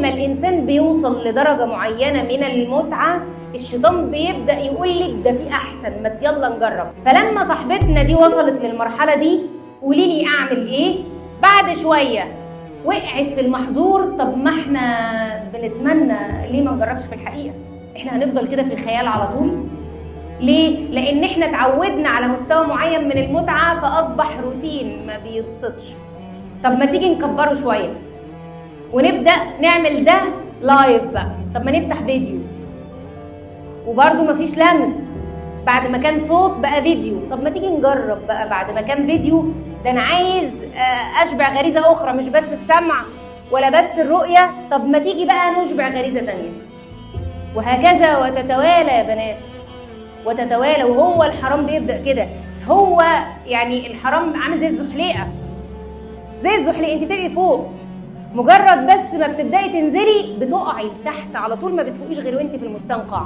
كل ما الانسان بيوصل لدرجة معينة من المتعة، الشيطان بيبدا يقول لك ده في احسن، ما يلا نجرب. فلما صاحبتنا دي وصلت للمرحلة دي، قولي لي اعمل ايه؟ بعد شوية وقعت في المحظور. طب ما احنا بنتمنى، ليه ما نجربش في الحقيقة؟ احنا هنفضل كده في الخيال على طول ليه؟ لان احنا اتعودنا على مستوى معين من المتعة فاصبح روتين ما بيبسطش. طب ما تيجي نكبره شوية ونبدا نعمل ده live بقى. طب ما نفتح فيديو، وبرده مفيش لمس، بعد ما كان صوت بقى فيديو. طب ما تيجي نجرب بقى، بعد ما كان فيديو ده انا عايز اشبع غريزة اخرى، مش بس السمع ولا بس الرؤية، طب ما تيجي بقى نشبع غريزة تانية، وهكذا وتتوالى يا بنات، وتتوالى. وهو الحرام بيبدا كده، هو يعني الحرام عامل زي الزحليقه، زي الزحليقه، انت بتبقي فوق، مجرد بس ما بتبداي تنزلي بتقعي لتحت على طول، ما بتفوقيش غير وانت في المستنقع.